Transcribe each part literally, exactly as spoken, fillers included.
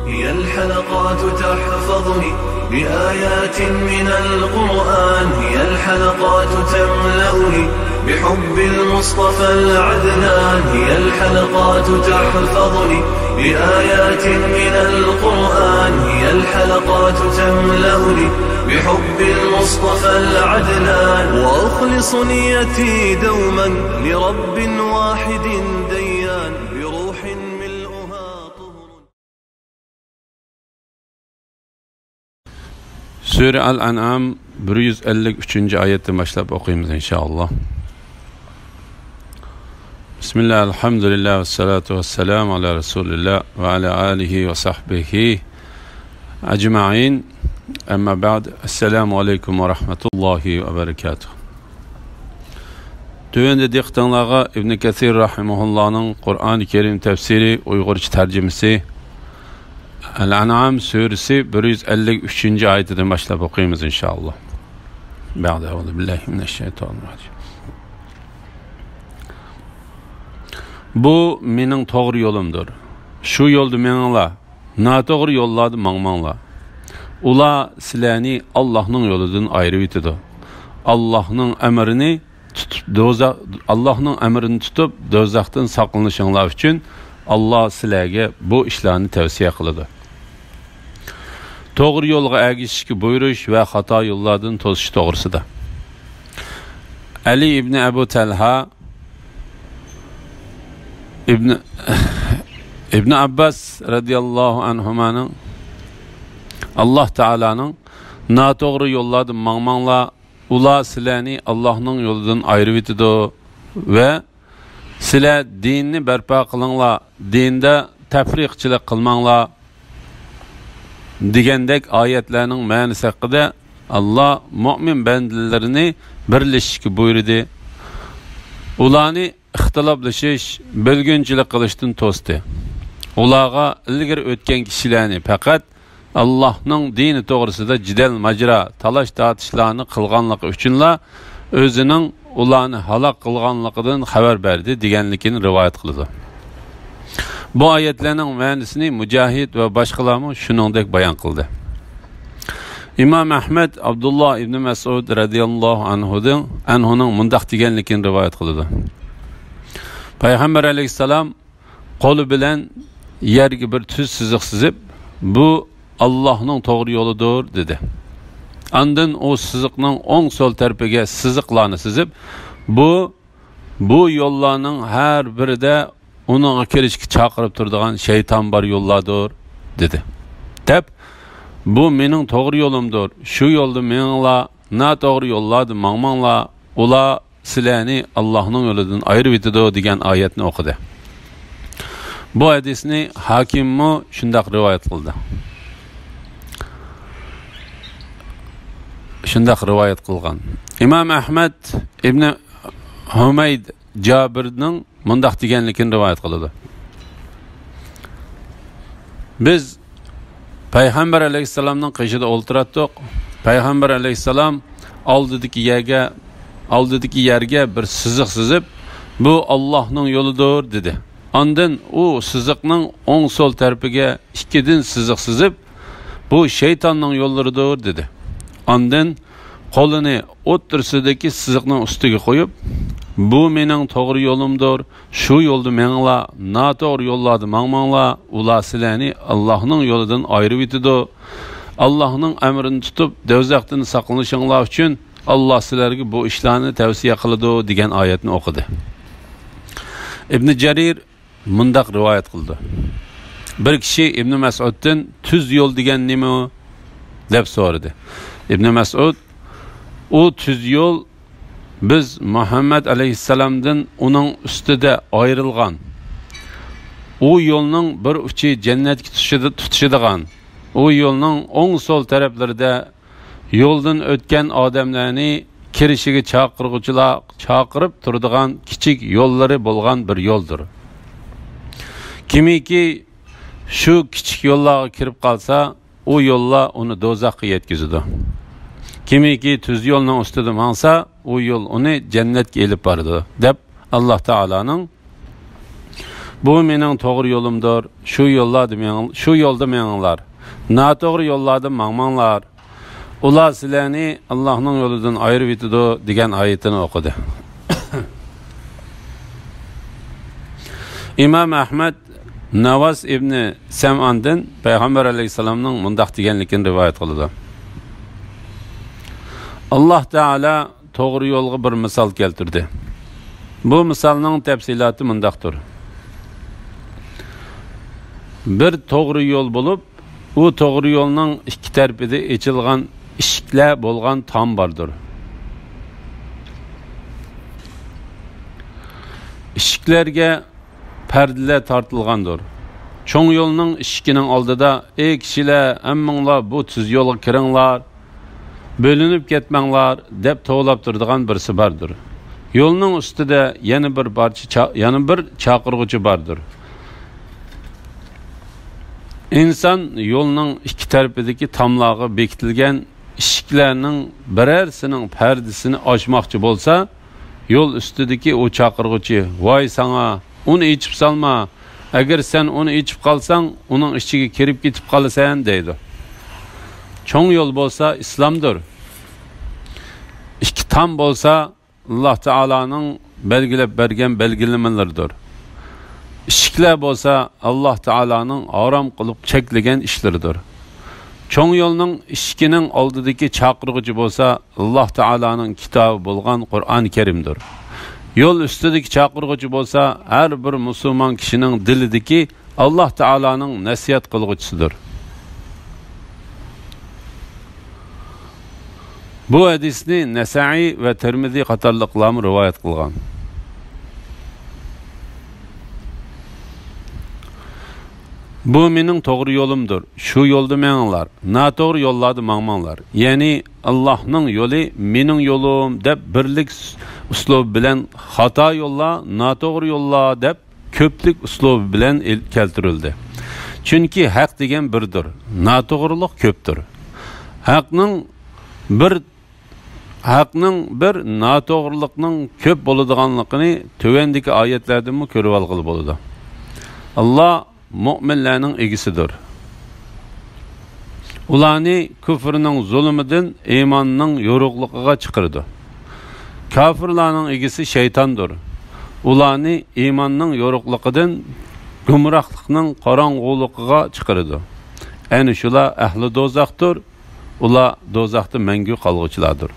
هي الحلقات تحفظني بآيات من القرآن، هي الحلقات تملأني بحب المصطفى العدنان، هي الحلقات تحفظني بآيات من القرآن، هي الحلقات تملأني بحب المصطفى العدنان، وأخلص نيتي دوما لرب واحد ديان، بروح ملؤها طهر. سۈرە ئەل ئەنئام بىر يۈز ئەللىك ئۈچىنچى ئايەتتىن باشلاپ ئوقۇيمىز، ئىنشائاللا. بىسمىللا، ئەلھەمدۇلىللا، ۋەسسالاتۇ ۋەسسالامۇ ئالا رەسۇلىللا ۋە ئالا ئالىھى ۋە سەھبىھى ئەجمەئىن. ئەمما بەئد، ئەسسالامۇ ئەلەيكۇم ۋە رەھمەتۇللاھى ۋە بەرىكاتۇھ. تۆۋەندە دىققىتىڭلارغا ئىبنى كەسىر رەھىمەھۇللانىڭ قۇرئانى كەرىم تەپسىرى ئۇيغۇرچە تەرجىمىسى، ئەل ئەنئام سۈرىسى بىر يۈز ئەللىك ئۈچىنچى ئايىتىدىن باشلاپ ئوقۇيمىز، ئىنشائاللا. بەئدە، ئەئۇزۇ بىللاھى مىنەششەيتانىر راجىم. بۇ مېنىڭ توغرا يولۇمدۇر. شۇ يولدا مېڭىڭلار. ناتوغرا يوللاردا ماڭماڭلار. ئۇلار سىلەرنى ئاللاھنىڭ يولىدىن ئايرىۋېتىدۇ. ئاللاھنىڭ ئەمرىنى تۇتۇپ، دوزاخ، ئاللاھنىڭ ئەمرىنى تۇتۇپ، دوزاختىن ساقلىنىشىڭلار ئۈچۈن ئاللا سىلەرگە بۇ ئىشلارنى تەۋسىيە قىلىدۇ. توغرا يولغا ئەگىشىشكە بۇيرۇش ۋە خاتا يوللاردىن توسۇش توغرىسىدا. ئەلى ئىبنى ئەبۇ تەلھا، ئىبنى، ئىبنى ئابباس رەزىياللاھۇ ئەنھۇمانىڭ، ئاللا تائالانىڭ، ناتوغرا يوللاردا ماڭماڭلار، ئۇلار سىلەرنى ئاللاھنىڭ يولىدىن ئايرىۋېتىدۇ ۋە سىلەر دىننى بەرپا قىلىڭلار، دىندا تەپرىقىچىلىك قىلماڭلار دېگەندەك ئايەتلەرنىڭ مەنىسى ھەققىدە، ئاللا مۆمىن بەندىلىرىنى بىرلىشىشكە بۇيرۇدى. ئۇلارنى ئىختىلاپلىشىش، بۆلگۈنچىلىك قىلىشتىن توستى. ئۇلارغا ئىلگىرى ئۆتكەن كىشىلەرنى پەقەت ئاللاھنىڭ دىنى توغرىسىدا جېدەل-ماجىرا، تالاش-تارتىشلارنى قىلغانلىقى ئۈچۈنلا ئۆزىنىڭ ئۇلارنى ھالاك قىلغانلىقىدىن خەۋەر بەردى دېگەنلىكىنى رىۋايەت قىلىدۇ. بۇ ئايەتلەرنىڭ مەنىسىنى مۇجاھىد ۋە باشقىلارمۇ شۇنىڭدەك بايان قىلدى. ئىمام ئەھمەد ئابدۇللا ئىبنى مەسئۇد رەزىياللاھۇ ئەنھۇدىن، ئەنھۇنىڭ مۇنداق دېگەنلىكىنى رىۋايەت قىلىدۇ. پەيغەمبەر ئەلەيھىسسالام قولى بىلەن يەرگە بىر تۈز سىزىق سىزىپ، «بۇ ئاللاھنىڭ توغرا يولىدۇر» دېدى. ئاندىن ئۇ سىزىقنىڭ ئوڭ سول تەرىپىگە سىزىقلارنى سىزىپ، «بۇ، بۇ يوللارنىڭ ھەر بىرىدە ئۇنىڭغا كىرىشكە چاقىرىپ تۇرىدىغان شەيتان بار يوللاردۇر» دېدى. دەپ، «بۇ مېنىڭ توغرا يولۇمدۇر، شۇ يولدا مېڭىڭلار، ناتوغرا يوللاردا ماڭماڭلار، ئۇلار سىلەرنى ئاللاھنىڭ يولىدىن ئايرىۋېتىدۇ» دېگەن ئايەتنى ئوقۇدى. بۇ ھەدىسنى ھاكىممۇ شۇنداق رىۋايەت قىلدى. شۇنداق رىۋايەت قىلغان. ئىمام ئەھمەد ئىبنى ھۇمەيد جابىرنىڭ مۇنداق دېگەنلىكىنى رىۋايەت قىلىدۇ. بىز پەيغەمبەر ئەلەيھىسسالامنىڭ قېشىدا ئولتۇراتتۇق. پەيغەمبەر ئەلەيھىسسالام ئالدىدىكى يەرگە، ئالدىدىكى يەرگە بىر سىزىق سىزىپ، «بۇ ئاللاھنىڭ يولىدۇر» دېدى. ئاندىن ئۇ سىزىقنىڭ ئوڭ سول تەرىپىگە ئىككىدىن سىزىق سىزىپ، «بۇ شەيتاننىڭ يوللىرىدۇر» دېدى. ئاندىن قولىنى ئوتتۇرىسىدىكى سىزىقنىڭ ئۈستىگە قويۇپ، «بۇ مېنىڭ توغرا يولۇمدۇر، شۇ يولدا مېڭىڭلار، ناتوغرا يوللاردا ماڭماڭلار، ئۇلار سىلەرنى ئاللاھنىڭ يولىدىن ئايرىۋېتىدۇ. ئاللاھنىڭ ئەمرىنى تۇتۇپ، دوزاختىن ساقلىنىشىڭلار ئۈچۈن ئاللاھ سىلەرگە بۇ ئىشلارنى تەۋسىيە قىلىدۇ» دېگەن ئايەتنى ئوقۇدى. ئىبنى جەرىر مۇنداق رىۋايەت قىلىدۇ. بىر كىشى ئىبنى مەسئۇدتىن، «تۈز يول دېگەن نېمە؟» دەپ سورىدى. ئىبنى مەسئۇد، «ئۇ تۈز يول بىز مۇھەممەد ئەلەيھىسسالامدىن ئۇنىڭ ئۈستىدە ئايرىلغان، ئۇ يولنىڭ بىر ئۇچى جەننەتكە تۇتىشىدۇ-، تۇتىشىدىغان، ئۇ يولنىڭ ئوڭ سول تەرەپلىرىدە يولدىن ئۆتكەن ئادەملەرنى كىرىشىگە چاقىرغۇچىلار چاقىرىپ تۇرىدىغان كىچىك يوللىرى بولغان بىر يولدۇر. كىمكى شۇ كىچىك يوللارغا كىرىپ قالسا، ئۇ يوللار ئۇنى دوزاخقا يەتكۈزىدۇ. كىمكى تۈز يولنىڭ ئۈستىدە ماڭسا، ئۇ يول ئۇنى جەننەتكە ئېلىپ بارىدۇ» دەپ، ئاللاھ تائالانىڭ «بۇ مېنىڭ توغرا يولۇمدۇر، شۇ يوللاردا مېڭىڭ-، شۇ يولدا مېڭىڭلار. ناتوغرا يوللاردا ماڭماڭلار. ئۇلار سىلەرنى ئاللاھنىڭ يولىدىن ئايرىۋېتىدۇ» دېگەن ئايىتىنى ئوقۇدى. ئىمام ئەھمەد ناۋاس ئىبنى سەمئاندىن پەيغەمبەر ئەلەيھىسسالامنىڭ مۇنداق دېگەنلىكىنى رىۋايەت قىلىدۇ: ئاللاھ تائالا توغرا يولغا بىر مىسال كەلتۈردى. بۇ مىسالنىڭ تەپسىلاتى مۇنداقتۇر: بىر توغرا يول بولۇپ، ئۇ توغرا يولنىڭ ئىككى تەرىپىدە ئېچىلغان ئىشىكلەر بولغان تام باردۇر. ئىشىكلەرگە پەردىلەر تارتىلغاندۇر. چوڭ يولنىڭ ئىشىكىنىڭ ئالدىدا: «ئەي كىشىلەر، ھەممىڭلار بۇ تۈز يولغا كىرىڭلار، بۆلۈنۈپ كەتمەڭلار» دەپ توۋلاپ تۇرىدىغان بىرسى باردۇر. يولنىڭ ئۈستىدە يەنە بىر پارچە چا-، يەنە بىر چاقىرغۇچى باردۇر. ئىنسان يولنىڭ ئىككى تەرىپىدىكى تاملارغا بېكىتىلگەن ئىشىكلەرنىڭ بىرەرسىنىڭ پەردىسىنى ئاچماقچى بولسا، يول ئۈستىدىكى ئۇ چاقىرغۇچى: «ۋاي ساڭا، ئۇنى ئېچىپ سالما، ئەگەر سەن ئۇنى ئېچىپ قالساڭ، ئۇنىڭ ئىچىگە كىرىپ كېتىپ قالىسەن» دەيدۇ. چوڭ يول بولسا ئىسلامدۇر. ئىككى تام بولسا ئاللاھ تائالانىڭ بەلگىلەپ بەرگەن بەلگىلىمىلىرىدۇر. ئىشىكلەر بولسا ئاللاھ تائالانىڭ ھارام قىلىپ چەكلىگەن ئىشلىرىدۇر. چوڭ يولنىڭ ئىشىكىنىڭ ئالدىدىكى چاقىرغۇچى بولسا ئاللاھ تائالانىڭ كىتابى بولغان قۇرئان كەرىمدۇر. يول ئۈستىدىكى چاقىرغۇچى بولسا ھەر بىر مۇسۇلمان كىشىنىڭ دىلىدىكى ئاللاھ تائالانىڭ نەسىھەت قىلغۇچىسىدۇر. بۇ ھەدىسنى نەسائىي ۋە تىرمىزى قاتارلىقلارمۇ رىۋايەت قىلغان. «بۇ مېنىڭ توغرا يولۇمدۇر، شۇ يولدا مېڭىڭلار، ناتوغرا يوللاردا ماڭماڭلار.» يەنى، «ئاللاھنىڭ يولى مېنىڭ يولۇم» دەپ بىرلىك ئۇسلۇبى بىلەن، خاتا يوللار، ناتوغرا يوللار دەپ كۆپلۈك ئۇسلۇبى بىلەن ئېل-، كەلتۈرۈلدى. چۈنكى ھەق دېگەن بىردۇر، ناتوغرىلىق كۆپتۇر. ھەقنىڭ بىر، ھەقنىڭ بىر، ناتوغرىلىقنىڭ كۆپ بولىدىغانلىقىنى تۆۋەندىكى ئايەتلەردىنمۇ كۆرۈۋالغىلى بولىدۇ. ئاللاھ مۆمىنلەرنىڭ ئىگىسىدۇر. ئۇلارنى كۇفرنىڭ زۇلۇمىدىن ئىماننىڭ يورۇقلۇقىغا چىقىرىدۇ. كاپىرلارنىڭ ئىگىسى شەيتاندۇر. ئۇلارنى ئىماننىڭ يورۇقلۇقىدىن گۇمراھلىقنىڭ قاراڭغۇلۇقىغا چىقىرىدۇ. ئەنە شۇلار ئەھلى دوزاختۇر. ئۇلار دوزاختا مەڭگۈ قالغۇچىلاردۇر.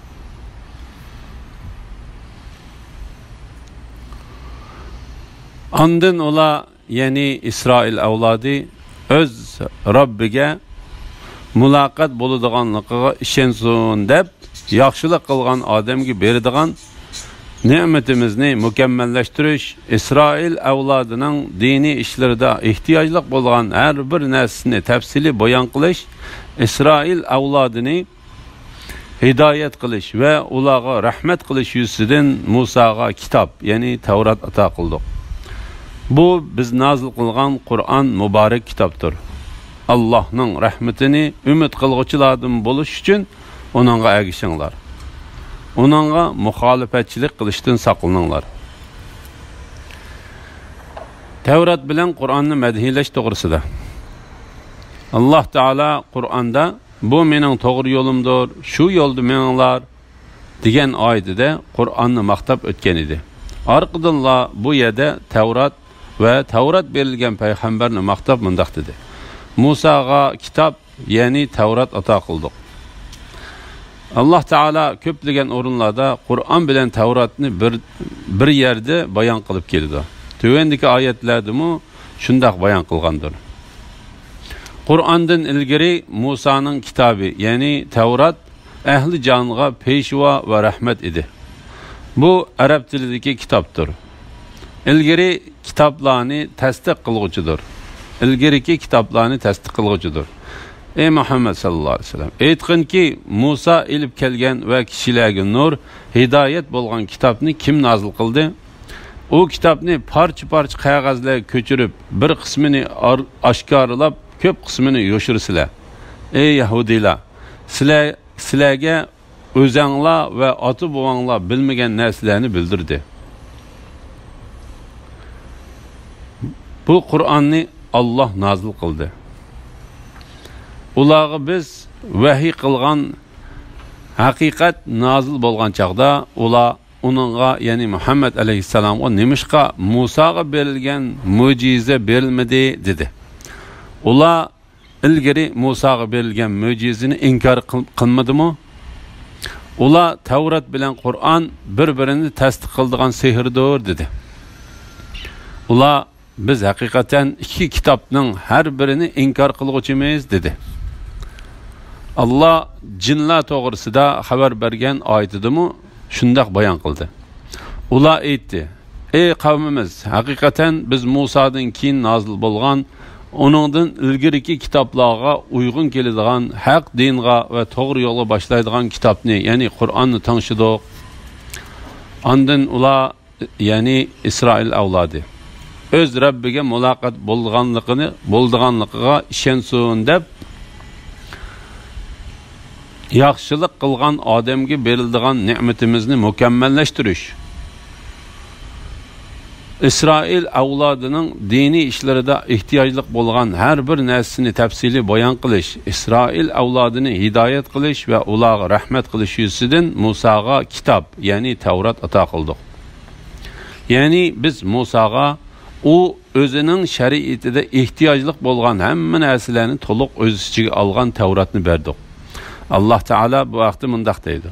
ئاندىن ئۇلار، يەنى ئىسرائىل ئەۋلادى، ئۆز رەببىگە مۇلاقات بولىدىغانلىقىغا ئىشەنسۇن دەپ، ياخشىلىق قىلغان ئادەمگە بېرىدىغان نېمىتىمىزنى مۇكەممەللەشتۈرۈش، ئىسرائىل ئەۋلادىنىڭ دىنىي ئىشلىرىدا ئېھتىياجلىق بولغان ھەر بىر نەرسىنى تەپسىلىي بايان قىلىش، ئىسرائىل ئەۋلادىنى ھىدايەت قىلىش ۋە ئۇلارغا رەھمەت قىلىش يۈزىسىدىن مۇساغا كىتاب، يەنى تەۋرات ئاتا قىلدۇق. بۇ بىز نازىل قىلغان قۇرئان مۇبارەك كىتابتۇر. ئاللاھنىڭ رەھمىتىنى ئۈمىد قىلغۇچىلاردىن بولۇش ئۈچۈن ئۇنىڭغا ئەگىشىڭلار. ئۇنىڭغا مۇخالىپەتچىلىك قىلىشتىن ساقلىنىڭلار. تەۋرات بىلەن قۇرئاننى مەدھىيلەش توغرىسىدا. ئاللاھ تائالا قۇرئاندا «بۇ مېنىڭ توغرا يولۇمدۇر، شۇ يولدا مېڭىڭلار» دېگەن ئايىتىدە قۇرئاننى ماختاپ ئۆتكەن ئىدى. ئارقىدىنلا بۇ يەردە تەۋرات ۋە تەۋرات بېرىلگەن پەيغەمبەرنى ماختاپ مۇنداق دېدى: «مۇساغا كىتاب، يەنى تەۋرات ئاتا قىلدۇق.» ئاللاھ تائالا كۆپلىگەن ئورۇنلاردا قۇرئان بىلەن تەۋراتنى بىر، بىر يەردە بايان قىلىپ كېلىدۇ. تۆۋەندىكى ئايەتلەردىمۇ شۇنداق بايان قىلغاندۇر. قۇرئاندىن ئىلگىرى مۇسانىڭ كىتابى، يەنى تەۋرات، ئەھلى جانغا پېشۋا ۋە رەھمەت ئىدى. بۇ ئەرەب تىلىدىكى كىتابتۇر. ئىلگىرى كىتابلارنى تەستىق قىلغۇچىدۇر. ئىلگىرىكى كىتابلارنى تەستىق قىلغۇچىدۇر. ئەي مۇھەممەد ساللاللاھۇ ئەلەيھى ۋەسەللەم، ئېيتقىنكى، مۇسا ئېلىپ كەلگەن ۋە كىشىلەرگە نۇر، ھىدايەت بولغان كىتابنى كىم نازىل قىلدى؟ ئۇ كىتابنى پارچە-پارچە قەغەزلەرگە كۆچۈرۈپ، بىر قىسمىنى ئار-، ئاشكارىلاپ، كۆپ قىسمىنى يوشۇرىسىلەر. ئەي يەھۇدىيلار، سىلەر، سىلەرگە ئۆزەڭلار ۋە ئاتا-بوۋاڭلار بىلمىگەن نەرسىلەرنى بىلدۈردى. بۇ قۇرئاننى ئاللاھ نازىل قىلدى. ئۇلارغا بىز ۋەھىي قىلغان ھەقىقەت نازىل بولغان چاغدا، ئۇلار ئۇنىڭغا، يەنى مۇھەممەد ئەلەيھىسسالامغا، نېمىشقا مۇساغا بېرىلگەن مۆجىزە بېرىلمىدى؟ دېدى. ئۇلار ئىلگىرى مۇساغا بېرىلگەن مۆجىزىنى ئىنكار قىل-، قىلمىدىمۇ؟ ئۇلار تەۋرات بىلەن قۇرئان بىر-بىرىنى تەستىق قىلىدىغان سېھىردۇر، دېدى. ئۇلار بىز ھەقىقەتەن ئىككى كىتابنىڭ ھەر بىرىنى ئىنكار قىلغۇچىمىز، دېدى. ئاللاھ جىنلار توغرىسىدا خەۋەر بەرگەن ئايىتىدىمۇ شۇنداق بايان قىلدى. ئۇلار ئېيتتى، ئەي قەۋمىمىز، ھەقىقەتەن بىز مۇسادىن كېيىن نازىل بولغان، ئۇنىڭدىن ئىلگىرىكى كىتابلارغا ئۇيغۇن كېلىدىغان ھەق دىنغا ۋە توغرا يولغا باشلايدىغان كىتابنى، يەنى قۇرئاننى تىڭشىدۇق. ئاندىن ئۇلار، يەنى ئىسرائىل ئەۋلادى، ئۆز رەببىگە مۇلاقات بولغانلىقىنى، بولىدىغانلىقىغا ئىشەنسۇن دەپ، ياخشىلىق قىلغان ئادەمگە بېرىلىدىغان نېمىتىمىزنى مۇكەممەللەشتۈرۈش، ئىسرائىل ئەۋلادىنىڭ دىنىي ئىشلىرىدا ئېھتىياجلىق بولغان ھەر بىر نەرسىنى تەپسىلىي بايان قىلىش، ئىسرائىل ئەۋلادىنى ھىدايەت قىلىش ۋە ئۇلارغا رەھمەت قىلىش يۈزىسىدىن مۇساغا كىتاب، يەنى تەۋرات ئاتا قىلدۇق. يەنى بىز مۇساغا ئۇ ئۆزىنىڭ شەرىئىتىدە ئېھتىياجلىق بولغان ھەممە نەرسىلەرنى تولۇق ئۆز ئىچىگە ئالغان تەۋراتنى بەردۇق. ئاللاھ تائالا بۇ ھەقتە مۇنداق دەيدۇ،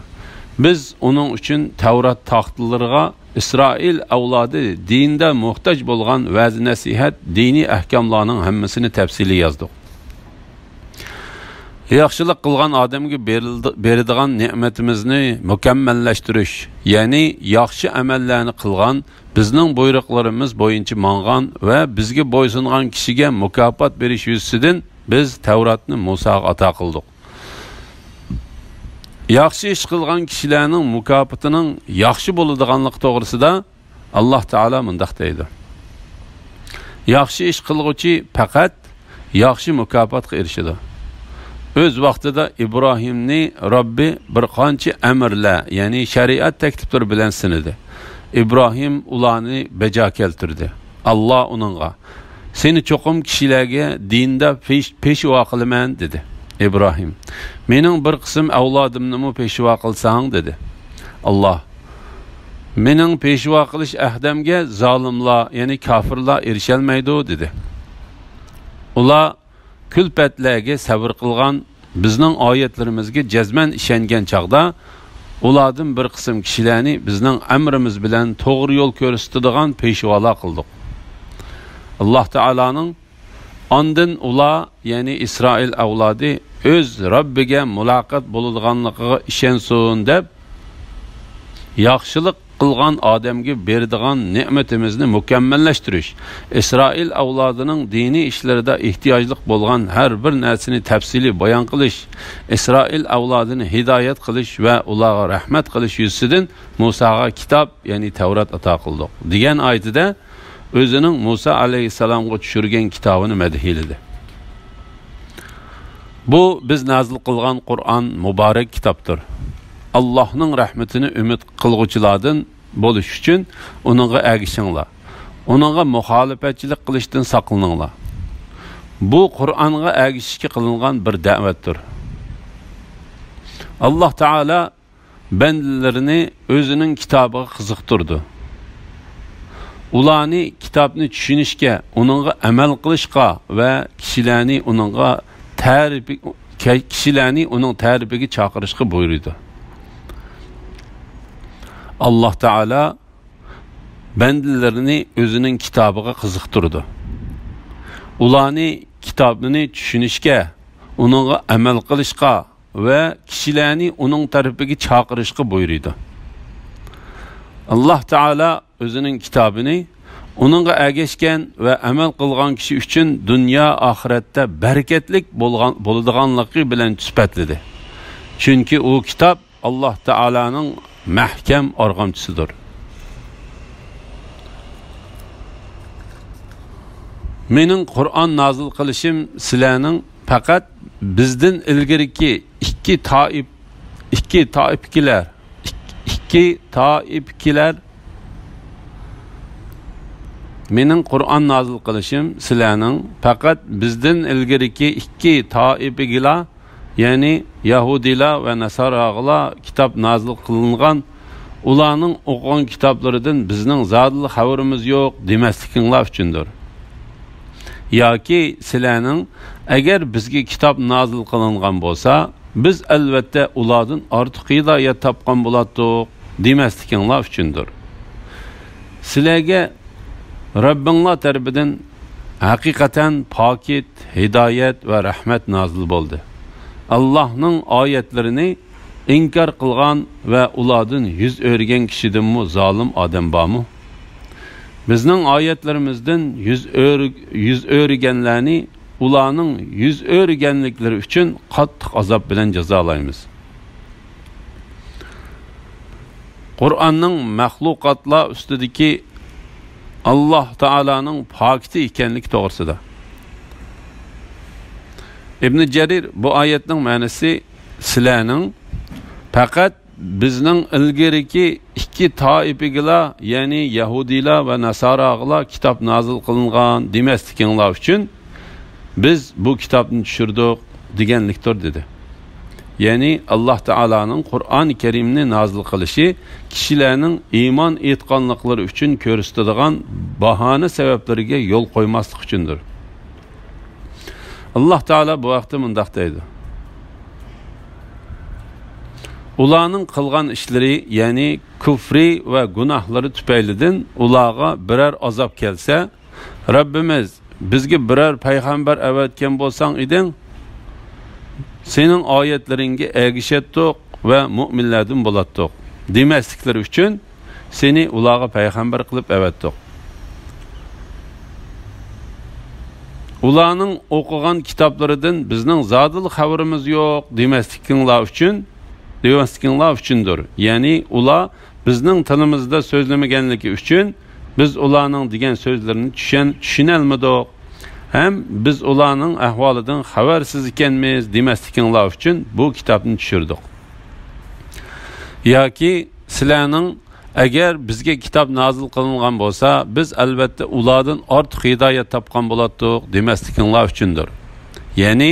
بىز ئۇنىڭ ئۈچۈن تەۋرات تاختىلىرىغا ئىسرائىل ئەۋلادى دىندا موھتاج بولغان ۋەز-نەسىھەت، دىنىي ئەھكاملارنىڭ ھەممىسىنى تەپسىلىي يازدۇق. ياخشىلىق قىلغان ئادەمگە بېرىلدى-، بېرىدىغان نېمىتىمىزنى مۇكەممەللەشتۈرۈش، يەنى ياخشى ئەمەللەرنى قىلغان، بىزنىڭ بۇيرۇقلىرىمىز بويىچە ماڭغان ۋە بىزگە بويسۇنغان كىشىگە مۇكاپات بېرىش يۈزىسىدىن بىز تەۋراتنى مۇساغا ئاتا قىلدۇق. ياخشى ئىش قىلغان كىشىلەرنىڭ مۇكاپاتىنىڭ ياخشى بولىدىغانلىقى توغرىسىدا ئاللاھ تائالا مۇنداق دەيدۇ، ياخشى ئىش قىلغۇچى پەقەت ياخشى مۇكاپاتقا ئېرىشىدۇ. ئۆز ۋاقتىدا ئىبراھىمنى رەببى بىر قانچە ئەمىرلەر، يەنى شەرىئەت تەكلىپلىرى بىلەن سىنىدى. ئىبراھىم ئۇلارنى بەجا كەلتۈردى. ئاللاھ ئۇنىڭغا، سېنى چوقۇم كىشىلەرگە دىندا پېش-، پېشۋا قىلىمەن، دېدى. ئىبراھىم، مېنىڭ بىر قىسىم ئەۋلادىمنىمۇ پېشۋا قىلساڭ، دېدى. ئاللاھ، مېنىڭ پېشۋا قىلىش ئەھدەمگە زالىملار، يەنى كاپىرلار ئېرىشەلمەيدۇ، دېدى. ئۇلار كۈلپەتلەرگە سەۋر قىلغان، بىزنىڭ ئايەتلىرىمىزگە جەزمەن ئىشەنگەن چاغدا، ئۇلاردىن بىر قىسىم كىشىلەرنى بىزنىڭ ئەمرىمىز بىلەن توغرا يول كۆرسىتىدىغان پېشۋالار قىلدۇق. ئاللاھ تائالانىڭ، ئاندىن ئۇلار، يەنى ئىسرائىل ئەۋلادى، ئۆز رەببىگە مۇلاقات بولىدىغانلىقىغا ئىشەنسۇن دەپ، ياخشىلىق قىلغان ئادەمگە بېرىدىغان نېمىتىمىزنى مۇكەممەللەشتۈرۈش، ئىسرائىل ئەۋلادىنىڭ دىنىي ئىشلىرىدا ئېھتىياجلىق بولغان ھەر بىر نەرسىنى تەپسىلىي بايان قىلىش، ئىسرائىل ئەۋلادىنى ھىدايەت قىلىش ۋە ئۇلارغا رەھمەت قىلىش يۈزىسىدىن مۇساغا كىتاب، يەنى تەۋرات ئاتا قىلدۇق، دېگەن ئايىتىدە ئۆزىنىڭ مۇسا ئەلەيھىسسالامغا چۈشۈرگەن كىتابىنى مەدھىيلىدى. بۇ بىز نازىل قىلغان قۇرئان مۇبارەك كىتابتۇر. ئاللاھنىڭ رەھمىتىنى ئۈمىد قىلغۇچىلاردىن بولۇش ئۈچۈن ئۇنىڭغا ئەگىشىڭلار. ئۇنىڭغا مۇخالىپەتچىلىك قىلىشتىن ساقلىنىڭلار. بۇ قۇرئانغا ئەگىشىشكە قىلىنغان بىر دەۋەتتۇر. ئاللاھ تائالا بەندىلىرىنى ئۆزىنىڭ كىتابىغا قىزىقتۇرىدۇ. ئۇلارنى كىتابنى چۈشىنىشكە، ئۇنىڭغا ئەمەل قىلىشقا ۋە كىشىلەرنى ئۇنىڭغا تەرىپى-، كە-، كىشىلەرنى ئۇنىڭ تەرىپىگە چاقىرىشقا بۇيرۇيدۇ. ئاللاھ تائالا بەندىلىرىنى ئۆزىنىڭ كىتابىغا قىزىقتۇرىدۇ. ئۇلارنى كىتابنى چۈشىنىشكە، ئۇنىڭغا ئەمەل قىلىشقا ۋە كىشىلەرنى ئۇنىڭ تەرىپىگە چاقىرىشقا بۇيرۇيدۇ. ئاللاھ تائالا ئۆزىنىڭ كىتابىنى ئۇنىڭغا ئەگەشكەن ۋە ئەمەل قىلغان كىشى ئۈچۈن دۇنيا ئاخىرەتتە بەرىكەتلىك بولغان، بولىدىغانلىقى بىلەن سۈپەتلىدى. چۈنكى ئۇ كىتاب ئاللاھ تائالانىڭ مەھكەم ئارغامچىسىدۇر. مېنىڭ قۇرئان نازىل قىلىشىم سىلەرنىڭ پەقەت بىزدىن ئىلگىرىكى ئىككى تائىپ، ئىككى تائىپكىلەر، ئىك-، ئىككى تائىپكىلەر مېنىڭ قۇرئان نازىل قىلىشىم سىلەرنىڭ پەقەت بىزدىن ئىلگىرىكى ئىككى تائىپىگىلا، يەنى يەھۇدىيلار ۋە ناساراغىلا كىتاب نازىل قىلىنغان، ئۇلارنىڭ ئوقۇغان كىتابلىرىدىن بىزنىڭ زادىلا خەۋىرىمىز يوق دېمەسلىكىڭلار ئۈچۈندۇر. ياكى سىلەرنىڭ ئەگەر بىزگە كىتاب نازىل قىلىنغان بولسا، بىز ئەلۋەتتە ئۇلاردىن ئارتۇق ھىدايەت تاپقان بولاتتۇق دېمەسلىكىڭلار ئۈچۈندۇر. سىلەرگە رەببىڭلار تەرىپىدىن ھەقىقەتەن پاكىت، ھىدايەت ۋە رەھمەت نازىل بولدى. ئاللاھنىڭ ئايەتلىرىنى ئىنكار قىلغان ۋە ئۇلاردىن يۈز ئۆرۈگەن كىشىدىنمۇ زالىم ئادەم بارمۇ؟ بىزنىڭ ئايەتلىرىمىزدىن يۈز ئۆر-، يۈز ئۆرۈگەنلەرنى ئۇلارنىڭ يۈز ئۆرۈگەنلىكلىرى ئۈچۈن قاتتىق ئازاب بىلەن جازالايمىز. قۇرئاننىڭ مەخلۇقاتلار ئۈستىدىكى ئاللاھ تائالانىڭ پاكىتى ئىكەنلىكى توغرىسىدا. ئىبنى جەرىر بۇ ئايەتنىڭ مەنىسى سىلەرنىڭ پەقەت بىزنىڭ ئىلگىرىكى ئىككى تائىپىگىلا، يەنى يەھۇدىيلار ۋە ناساراغىلا كىتاب نازىل قىلىنغان دېمەسلىكىڭلار ئۈچۈن بىز بۇ كىتابنى چۈشۈردۇق دېگەنلىكتۇر، دېدى. يەنى ئاللاھ تائالانىڭ قۇرئان كەرىمنى نازىل قىلىشى كىشىلەرنىڭ ئىمان ئېيتقانلىقلىرى ئۈچۈن كۆرسىتىدىغان باھانە سەۋەبلىرىگە يول قويماسلىق ئۈچۈندۇر. ئاللاھ تائالا بۇ ھەقتە مۇنداق دەيدۇ: ئۇلارنىڭ قىلغان ئىشلىرى، يەنى كۇفرى ۋە گۇناھلىرى تۈپەيلىدىن ئۇلارغا بىرەر ئازاب كەلسە، رەببىمىز، بىزگە بىرەر پەيغەمبەر ئەۋەتكەن بولساڭ ئىدىڭ، سېنىڭ ئايەتلىرىڭگە ئەگىشەتتۇق ۋە مۇئمىنلەردىن بولاتتۇق دېمەسلىكلىرى ئۈچۈن سېنى ئۇلارغا پەيغەمبەر قىلىپ ئەۋەتتۇق. ئۇلارنىڭ ئوقۇغان كىتابلىرىدىن بىزنىڭ زادىلا خەۋىرىمىز يوق دېمەسلىكىڭلار ئۈچۈن، دېمەسلىكىڭلار ئۈچۈندۇر. يەنى ئۇلار بىزنىڭ تىلىمىزدا سۆزلىمىگەنلىكى ئۈچۈن بىز ئۇلارنىڭ دېگەن سۆزلىرىنى چۈشەن-، چۈشىنەلمىدۇق. ھەم بىز ئۇلارنىڭ ئەھۋالىدىن خەۋەرسىز ئىكەنمىز دېمەسلىكىڭلار ئۈچۈن بۇ كىتابنى چۈشۈردۇق. ياكى سىلەرنىڭ ئەگەر بىزگە كىتاب نازىل قىلىنغان بولسا، بىز ئەلۋەتتە ئۇلاردىن ئارتۇق ھىدايەت تاپقان بولاتتۇق دېمەسلىكىڭلار ئۈچۈندۇر. يەنى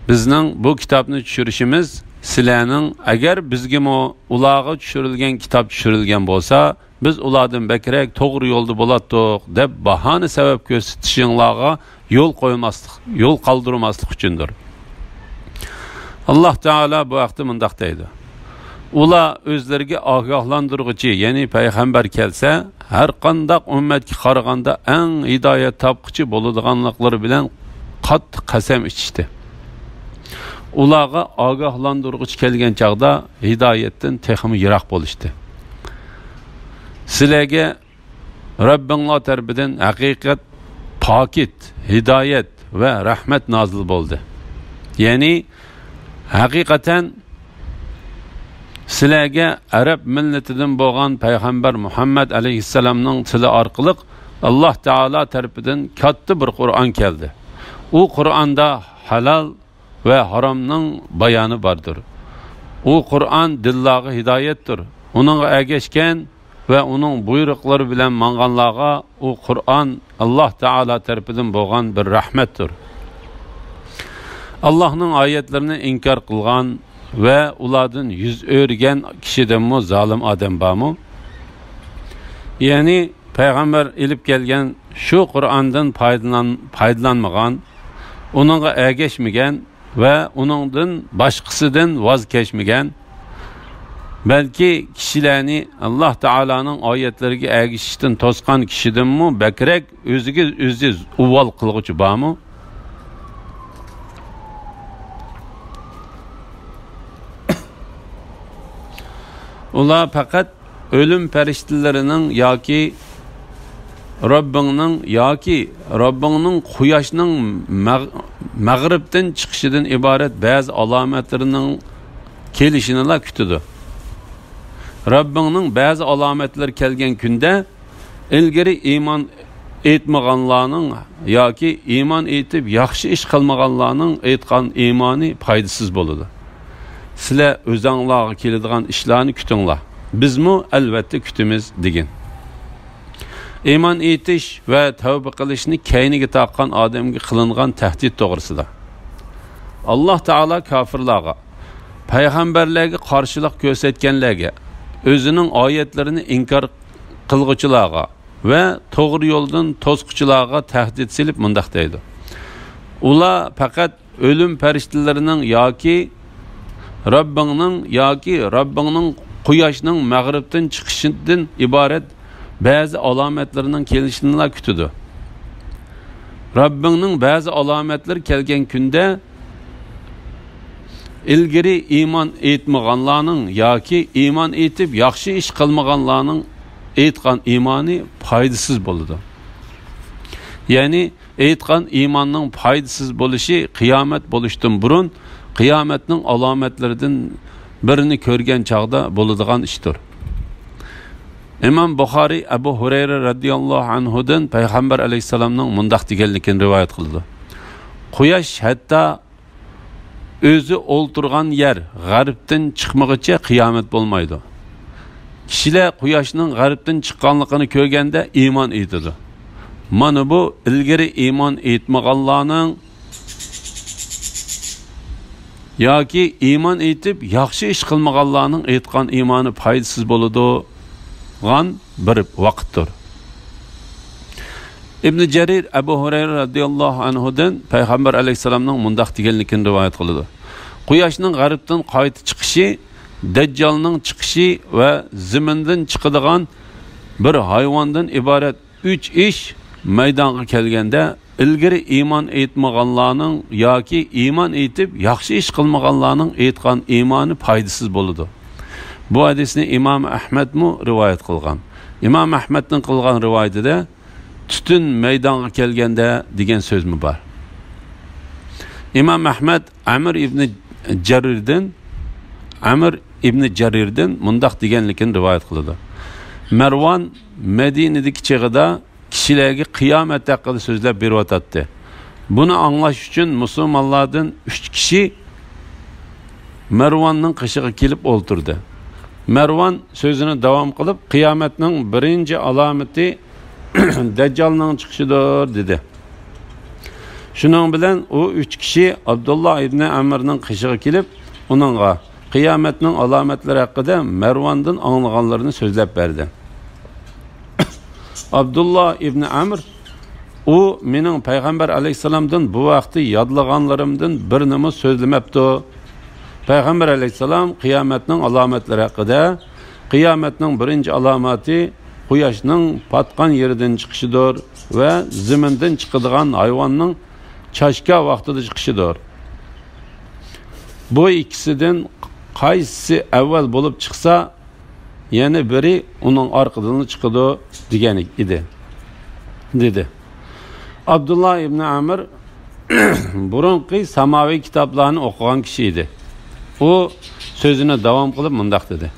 بىزنىڭ بۇ كىتابنى چۈشۈرۈشىمىز سىلەرنىڭ ئەگەر بىزگىمۇ ئۇلارغا چۈشۈرۈلگەن كىتاب چۈشۈرۈلگەن بولسا، بىز ئۇلاردىن بەكرەك توغرا يولدا بولاتتۇق دەپ باھانە سەۋەب كۆرسىتىشىڭلارغا يول قويماسلىق، يول قالدۇرماسلىق ئۈچۈندۇر. ئاللاھ تائالا بۇ ھەقتە مۇنداق دەيدۇ: ئۇلار ئۆزلىرىگە ئاگاھلاندۇرغۇچى، يەنى پەيغەمبەر كەلسە، ھەرقانداق ئۈممەتكە قارىغاندا ئەڭ ھىدايەت تاپقۇچى بولىدىغانلىقلىرى بىلەن قاتتىق قەسەم ئىچىشتى. ئۇلارغا ئاگاھلاندۇرغۇچى كەلگەن چاغدا ھىدايەتتىن تېخىمۇ يىراق بولۇشتى. سىلەرگە رەببىڭلار تەرىپىدىن ھەقىقەت، پاكىت، ھىدايەت ۋە رەھمەت نازىل بولدى. يەنى ھەقىقەتەن سىلەرگە ئەرەب مىللىتىدىن بولغان پەيغەمبەر مۇھەممەد ئەلەيھىسسالامنىڭ تىلى ئارقىلىق ئاللاھ تائالا تەرىپىدىن كاتتا بىر قۇرئان كەلدى. ئۇ قۇرئاندا ھالال ۋە ھارامنىڭ بايانى باردۇر. ئۇ قۇرئان دىللارغا ھىدايەتتۇر. ئۇنىڭغا ئەگەشكەن ۋە ئۇنىڭ بۇيرۇقلىرى بىلەن ماڭغانلارغا ئۇ قۇرئان ئاللاھ تائالا تەرىپىدىن بولغان بىر رەھمەتتۇر. ئاللاھنىڭ ئايەتلىرىنى ئىنكار قىلغان ۋە ئۇلاردىن يۈز ئۆرۈگەن كىشىدىنمۇ زالىم ئادەم بارمۇ؟ يەنى پەيغەمبەر ئېلىپ كەلگەن شۇ قۇرئاندىن پايدىلان-، پايدىلانمىغان، ئۇنىڭغا ئەگەشمىگەن ۋە ئۇنىڭدىن باشقىسىدىن ۋاز كەچمىگەن، بەلكى كىشىلەرنى ئاللاھ تائالانىڭ ئايەتلىرىگە ئەگىشىشتىن توسقان كىشىدىنمۇ بەكرەك ئۆزىگە ئۆزى ئۇۋال قىلغۇچى بارمۇ؟ ئۇلار پەقەت ئۆلۈم پەرىشتىلىرىنىڭ ياكى رەببىڭنىڭ ياكى رەببىڭنىڭ قۇياشنىڭ مەغ-، مەغرىبتىن چىقىشىدىن ئىبارەت بەزى ئالامەتلىرىنىڭ كېلىشىنىلا كۈتىدۇ. رەببىڭنىڭ بەزى ئالامەتلىرى كەلگەن كۈندە، ئىلگىرى ئىمان ئېيتمىغانلارنىڭ ياكى ئىمان ئېيتىپ ياخشى ئىش قىلمىغانلارنىڭ ئېيتقان ئىمانى پايدىسىز بولىدۇ. سىلەر ئۆزەڭلارغا كېلىدىغان ئىشلارنى كۈتۈڭلار. بىزمۇ ئەلۋەتتە كۈتىمىز، دېگىن. ئىمان ئېيتىش ۋە تەۋبە قىلىشنى كەينىگە تارتقان ئادەمگە قىلىنغان تەھدىت توغرىسىدا. ئاللاھ تائالا كاپىرلارغا، پەيغەمبەرلەرگە قارشىلىق كۆرسەتكەنلەرگە، ئۆزىنىڭ ئايەتلىرىنى ئىنكار قىلغۇچىلارغا ۋە توغرا يولدىن توسقۇچىلارغا تەھدىت سېلىپ مۇنداق دەيدۇ: ئۇلار پەقەت ئۆلۈم پەرىشتىلىرىنىڭ ياكى رەببىڭنىڭ ياكى رەببىڭنىڭ قۇياشنىڭ مەغرىبتىن چىقىشىدىن ئىبارەت بەزى ئالامەتلىرىنىڭ كېلىشىنىلا كۈتىدۇ. رەببىڭنىڭ بەزى ئالامەتلىرى كەلگەن كۈندە ئىلگىرى ئىمان ئېيتمىغانلارنىڭ ياكى ئىمان ئېيتىپ ياخشى ئىش قىلمىغانلارنىڭ ئېيتقان ئىمانى پايدىسىز بولىدۇ. يەنى ئېيتقان ئىماننىڭ پايدىسىز بولۇشى قىيامەت بولۇشتىن بۇرۇن قىيامەتنىڭ ئالامەتلىرىدىن بىرىنى كۆرگەن چاغدا بولىدىغان ئىشتۇر. ئىمام بۇخارىي ئەبۇ ھۇرەيرە رەزىياللاھۇ ئەنھۇدىن پەيغەمبەر ئەلەيھىسسالامنىڭ مۇنداق دېگەنلىكىنى رىۋايەت قىلىدۇ: قۇياش ھەتتا ئۆزى ئولتۇرغان يەر غەربتىن چىقمىغۇچە قىيامەت بولمايدۇ. كىشىلەر قۇياشنىڭ غەربتىن چىققانلىقىنى كۆرگەندە ئىمان ئېيتىدۇ. مانا بۇ ئىلگىرى ئىمان ئېيتمىغانلارنىڭ ياكى ئىمان ئېيتىپ ياخشى ئىش قىلمىغانلارنىڭ ئېيتقان ئىمانى پايدىسىز بولىدىغان بىر ۋاقىتتۇر. ئىبنى جەرىر ئەبۇ ھۇرەيرە رەزىياللاھۇ ئەنھۇدىن پەيغەمبەر ئەلەيھىسسالامنىڭ مۇنداق دېگەنلىكىنى رىۋايەت قىلىدۇ: قۇياشنىڭ غەربتىن قايتا چىقىشى دەججالنىڭ چىقىشى ۋە زېمىندىن چىقىدىغان بىر ھايۋاندىن ئىبارەت ئۈچ ئىش مەيدانغا كەلگەندە، ئىلگىرى ئىمان ئېيتمىغانلارنىڭ ياكى ئىمان ئېيتىپ ياخشى ئىش قىلمىغانلارنىڭ ئېيتقان ئىمانى پايدىسىز بولىدۇ. بۇ ھەدىسنى ئىمام ئەھمەدمۇ رىۋايەت قىلغان. ئىمام ئەھمەدنىڭ قىلغان رىۋايىتىدە تۈتۈن مەيدانغا كەلگەندە دېگەن سۆزمۇ بار. ئىمام ئەھمەد ئەمىر ئىبنى جەرىردىن، ئەمىر ئىبنى جەرىردىن مۇنداق دېگەنلىكىنى رىۋايەت قىلىدۇ: مەرۋان مەدىنىدىكى چېغىدا كىشىلەرگە قىيامەت ھەققىدە سۆزلەپ بېرىۋاتاتتى. بۇنى ئاڭلاش ئۈچۈن مۇسۇلمانلاردىن ئۈچ كىشى مەرۋاننىڭ قېشىغا كېلىپ ئولتۇردى. مەرۋان سۆزىنى داۋام قىلىپ، قىيامەتنىڭ بىرىنچى ئالامىتى دەججالنىڭ چىقىشىدۇر، دېدى. شۇنىڭ بىلەن ئۇ ئۈچ كىشى ئابدۇللا ئىبنى ئەمرنىڭ قېشىغا كېلىپ، ئۇنىڭغا قىيامەتنىڭ ئالامەتلىرى ھەققىدە مەرۋاندىن ئاڭلىغانلىرىنى سۆزلەپ بەردى. ئابدۇللا ئىبنى ئەمر: ئۇ مېنىڭ پەيغەمبەر ئەلەيھىسسالامدىن بۇ ھەقتە يادلىغانلىرىمدىن بىرنىمۇ سۆزلىمەپتۇ. پەيغەمبەر ئەلەيھىسسالام قىيامەتنىڭ ئالامەتلىرى ھەققىدە، قىيامەتنىڭ بىرىنچى ئالامىتى قۇياشنىڭ پاتقان يېرىدىن چىقىشىدۇر ۋە زېمىندىن چىقىدىغان ھايۋاننىڭ چاشكا ۋاقتىدا چىقىشىدۇر. بۇ ئىككىسىدىن قايسىسى ئەۋۋەل بولۇپ چىقسا، يەنە بىرى ئۇنىڭ ئارقىدىنلا چىقىدۇ، دېگەن ئىدى، دېدى. ئابدۇللا ئىبنى ئەمر بۇرۇنقى ساماۋى كىتابلارنى ئوقۇغان كىشى ئىدى. ئۇ سۆزىنى داۋام قىلىپ مۇنداق دېدى: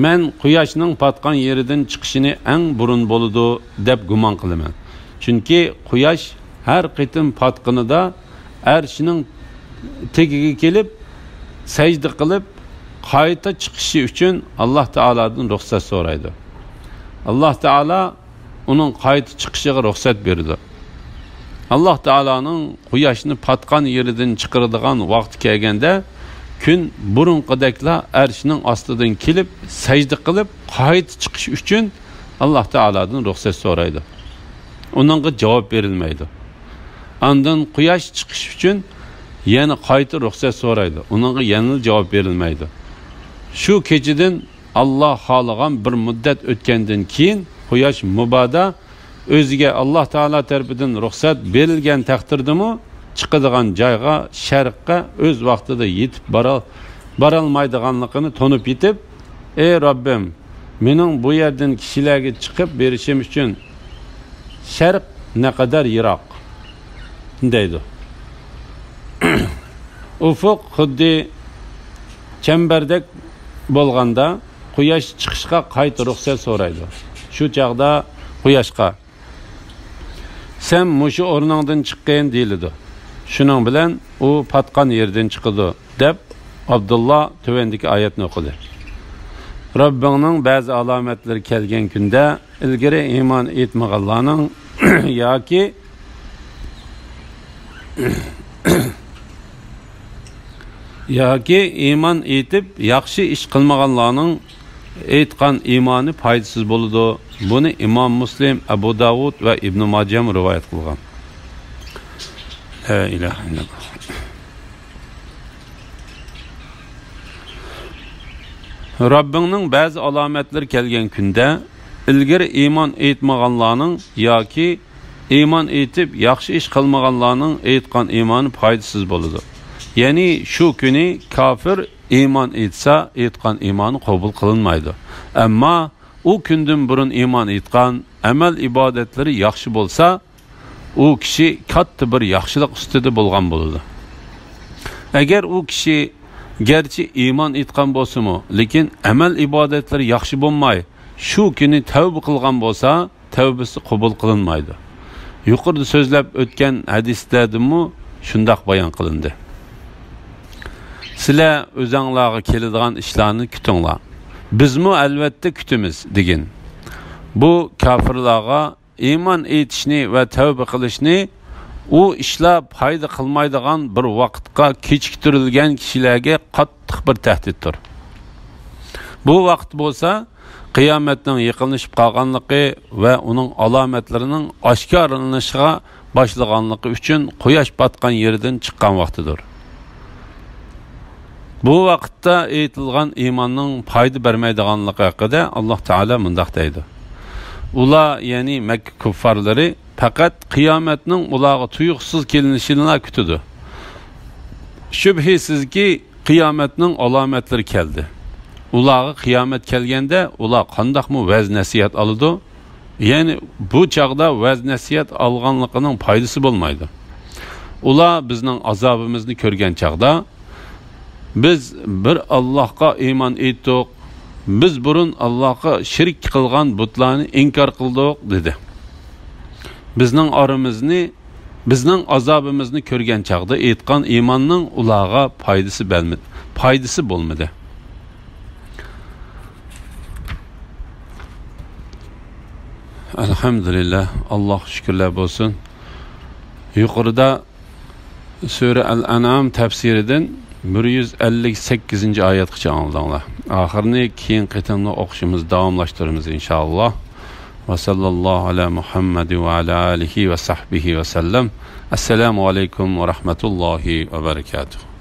مەن قۇياشنىڭ پاتقان يېرىدىن چىقىشىنى ئەڭ بۇرۇن بولىدۇ دەپ گۇمان قىلىمەن. چۈنكى قۇياش ھەر قېتىم پاتقىنىدا ئەرشنىڭ تېگىگە كېلىپ، سەجدە قىلىپ، قايتا چىقىشى ئۈچۈن ئاللاھ تائالادىن رۇخسەت سورايدۇ. ئاللاھ تائالا ئۇنىڭ قايتا چىقىشىغا رۇخسەت بېرىدۇ. ئاللاھ تائالانىڭ قۇياشنى پاتقان يېرىدىن چىقىرىدىغان ۋاقتى كەلگەندە، كۈن بۇرۇنقىدەكلا ئەرشنىڭ ئاستىدىن كېلىپ، سەجدە قىلىپ، قايتا چىقىش ئۈچۈن ئاللاھ تائالادىن رۇخسەت سورايدۇ. ئۇنىڭغا جاۋاب بېرىلمەيدۇ. ئاندىن قۇياش چىقىش ئۈچۈن يەنە قايتا رۇخسەت سورايدۇ. ئۇنىڭغا يەنىلا جاۋاب بېرىلمەيدۇ. شۇ كېچىدىن ئاللاھ خالىغان بىر مۇددەت ئۆتكەندىن كېيىن، قۇياش مۇبادا ئۆزىگە ئاللاھ تائالا تەرىپىدىن رۇخسەت بېرىلگەن تەقدىردىمۇ، چىقىدىغان جايغا، شەرققە ئۆز ۋاقتىدا يېتىپ بارا-، بارالمايدىغانلىقىنى تونۇپ يېتىپ، ئەي رەببىم، مېنىڭ بۇ يەردىن كىشىلەرگە چىقىپ بېرىشىم ئۈچۈن شەرق نەقەدەر يىراق، دەيدۇ. ئۇفۇق خۇددى چەمبەردەك بولغاندا، قۇياش چىقىشقا قايتا رۇخسەت سورايدۇ. شۇ چاغدا قۇياشقا، سەن مۇشۇ ئورنۇڭدىن چىققىن، دېيىلىدۇ. شۇنىڭ بىلەن ئۇ پاتقان يېرىدىن چىقىدۇ، دەپ ئابدۇللا تۆۋەندىكى ئايەتنى ئوقۇدى. رەببىڭنىڭ بەزى ئالامەتلىرى كەلگەن كۈندە، ئىلگىرى ئىمان ئېيتمىغانلارنىڭ ياكى، ياكى ئىمان ئېيتىپ ياخشى ئىش قىلمىغانلارنىڭ ئېيتقان ئىمانى پايدىسىز بولىدۇ. بۇنى ئىمام مۇسلىم، ئەبۇ داۋۇد ۋە ئىبنى ماجەم رىۋايەت قىلغان. لا ئىلاھە ئىللاللاھ. رەببىڭنىڭ بەزى ئالامەتلىرى كەلگەن كۈندە، ئىلگىرى ئىمان ئېيتمىغانلارنىڭ ياكى ئىمان ئېيتىپ ياخشى ئىش قىلمىغانلارنىڭ ئېيتقان ئىمانى پايدىسىز بولىدۇ. يەنى شۇ كۈنى كاپىر ئىمان ئېيتسا، ئېيتقان ئىمانى قوبۇل قىلىنمايدۇ. ئەمما ئۇ كۈندىن بۇرۇن ئىمان ئېيتقان، ئەمەل ئىبادەتلىرى ياخشى بولسا، ئۇ كىشى كاتتا بىر ياخشىلىق ئۈستىدە بولغان بولىدۇ. ئەگەر ئۇ كىشى گەرچە ئىمان ئېيتقان بولسىمۇ، لېكىن ئەمەل ئىبادەتلىرى ياخشى بولماي، شۇ كۈنى تەۋبە قىلغان بولسا، تەۋبىسى قوبۇل قىلىنمايدۇ. يۇقىرىدا سۆزلەپ ئۆتكەن ھەدىسلەردىمۇ شۇنداق بايان قىلىندى. سىلەر ئۆزەڭلارغا كېلىدىغان ئىشلارنى كۈتۈڭلار. بىزمۇ ئەلۋەتتە كۈتىمىز، دېگىن. بۇ كاپىرلارغا ئىمان ئېيتىشنى ۋە تەۋبە قىلىشنى ئۇ ئىشلار پايدا قىلمايدىغان بىر ۋاقىتقا كېچىكتۈرۈلگەن كىشىلەرگە قاتتىق بىر تەھدىتتۇر. بۇ ۋاقىت بولسا قىيامەتنىڭ يېقىنلىشىپ قالغانلىقى ۋە ئۇنىڭ ئالامەتلىرىنىڭ ئاشكارىلىنىشىغا باشلىغانلىقى ئۈچۈن قۇياش پاتقان يېرىدىن چىققان ۋاقتىدۇر. بۇ ۋاقىتتا ئېيتىلغان ئىماننىڭ پايدا بەرمەيدىغانلىقى ھەققىدە ئاللاھ تائالا مۇنداق دەيدۇ: ئۇلار، يەنى مەككە كۇففارلىرى، پەقەت قىيامەتنىڭ ئۇلارغا تۇيۇقسىز كېلىنىشىنىلا كۈتىدۇ. شۈبھىسىزكى، قىيامەتنىڭ ئالامەتلىرى كەلدى. ئۇلارغا قىيامەت كەلگەندە، ئۇلار قانداقمۇ ۋەز-نەسىھەت ئالىدۇ؟ يەنى بۇ چاغدا ۋەز-نەسىھەت ئالغانلىقىنىڭ پايدىسى بولمايدۇ. ئۇلار بىزنىڭ ئازابىمىزنى كۆرگەن چاغدا، بىز بىر ئاللاھقا ئىمان ئېيتتۇق، بىز بۇرۇن ئاللاھقا شېرىك قىلغان بۇتلارنى ئىنكار قىلدۇق، دېدى. بىزنىڭ ئارىمىزنى، بىزنىڭ ئازابىمىزنى كۆرگەن چاغدا ئېيتقان ئىماننىڭ ئۇلارغا پايدىسى بەلمە-، پايدىسى بولمىدى. ئەلھەمدۇلىللاھ، ئاللاھقا شۈكۈرلەر بولسۇن. يۇقىرىدا سۈرە ئەل-ئەنئام تەپسىرىدىن بىر يۈز ئەللىك سەككىزىنچى ئايەتكىچە ئاڭلىدىڭلار. ئاخىرىنى كېيىنكى قېتىمدا ئوقۇشىمىز، داۋاملاشتۇرىمىز، ئىنشائاللاھ. ۋە سەللەللاھۇ ئەلە مۇھەممەد ۋە ئەلە ئالىھى ۋە سەھبىھى ۋە سەللەم. ئەسسالامۇ ئەلەيكۇم ۋە رەھمەتۇللاھى ۋە بەرەكاتۇھ.